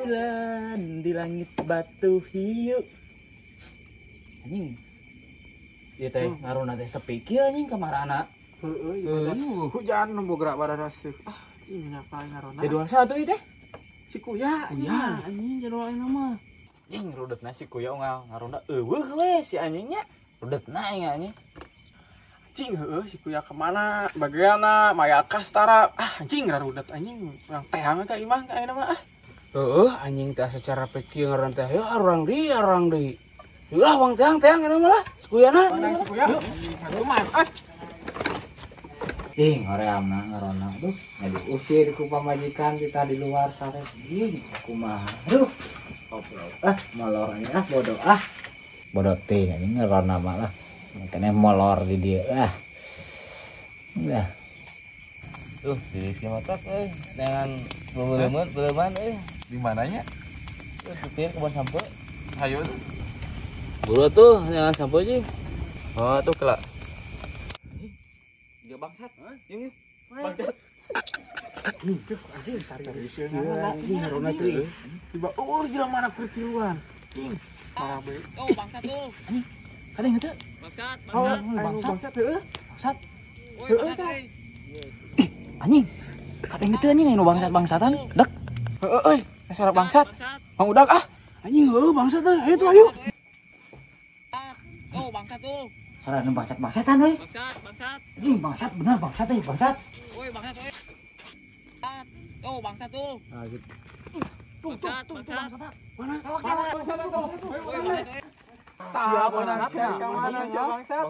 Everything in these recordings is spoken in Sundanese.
Bulan di langit batu hiu. Anjing. Ieu teh ngarona teh sepi kieu anjing kamarana. Heeh, ieu hujan nu bogra bararaseuh. Ah, ieu nyapa ngarona. Jadwal satu ieu teh. Si Kuya, Kuya anjing jadwal ayeuna mah. Anjing rudetna si Kuya unggal ngarona eueuh we si anjingnya. Rudetna aing anjing. Anjing heueuh si Kuya kemana? Bageana maya kastara. Ah anjing rarudet anjing urang tehang ka imah ka ayeuna mah ah. Heueuh anjing teh secara pikir ngaran teh ya urang deui urang deui. Ulah wang teang-teang ayeuna mah lah si Kuyana. Si Kuya. Kumaha ah. Ih, horeamna ngarona aduh, diusir ku pamajikan kita di luar sare. Ih, kumaha. Aduh. Goblok. Ah, molor anjing ah bodoh ah. Bodoh teh anjing ngarona mah lah. Makanya molor di dia ah. Nah. Tuh, di si motor euy, dengan beuleumeuan euy. Di mananya? Tuh, supir kebon sampeu. Hayu tuh. Buru tuh, jangan sampeu jeung. Oh, tuh kelak. Tiga bangsat. Hah? Bangsat. Tuh, anjing tarik anjing ngarona teh. Tiba eueuh jelema mana pertiluan. Anjing, parah bae. Oh, bangsat tuh. Anjing. Kadang henteu. Bangsat, bangsat. Bangsat, bangsat heueuh. Bangsat. Woi, bangsat euy. Ih, anjing. Kadang henteu anjing anu bangsat-bangsatan. Dek. Heueuh euy, asal bangsat. Mang udag ah. Anjing heueuh bangsat euy. Ayo tuh ayo. Oh, bangsat tuh. Salah nu bangsat-bangsatan euy. Bangsat, bangsat. Anjing bangsat bener bangsat euy, bangsat. Woi, bangsat euy. Oh, bangsat tuh. Nah, gitu. Tuh, tuh, tuh, bangsat. Mana? Mana? Siapa bangsat? Mana siapa bangsat?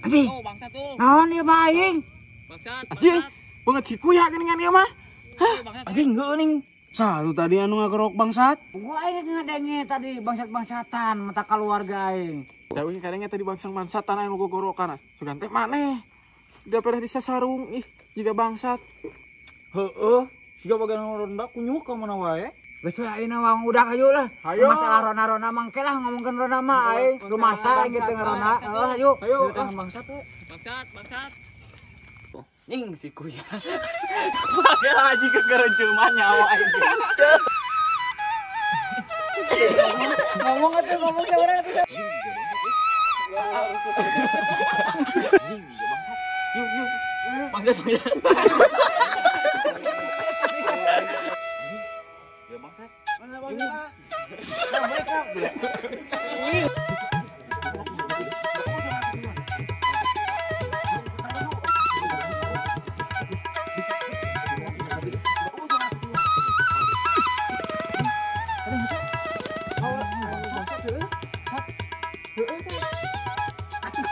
Anjing. Oh, bangsat tuh. Naon ieu mah aing? Bangsat. Anjing, banget si Kuya geuningan ieu mah. Hah? Anjing geuning. Satu tadi anu ngagerok bangsat. Gua aing ngadenge tadi bangsat-bangsatan mata keluarga aing. Da euy kadangnya tadi bangsang-bangsatan anu gogorokan. Sugan teh maneh. Udah pernah disasarung ih jiga bangsat. Heueuh, siga bagian ronda kunyuk ka mana wae. Geus we ayeuna mah udah hayu lah. Masalah rona-rona mangke lah ngomongkeun rona mah aing. Rumasa aing gitu ngarona. Heuh hayu. Hayu bangsat we. Bangsat, bangsat. Ning si Kuya. Pakai lagi kegerencuman nyawa aing. Ngomong atuh ngomong saurang atuh. Yuk, yuk. Bangsat, bangsat. Ya bangsat. Mana bangsat?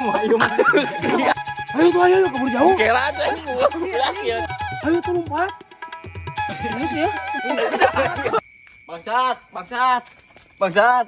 Ayo Ayo tuh ayo keburu jauh. Kela tuh anjing. Ayo tuh lompat. Bangsat, bangsat. Bangsat.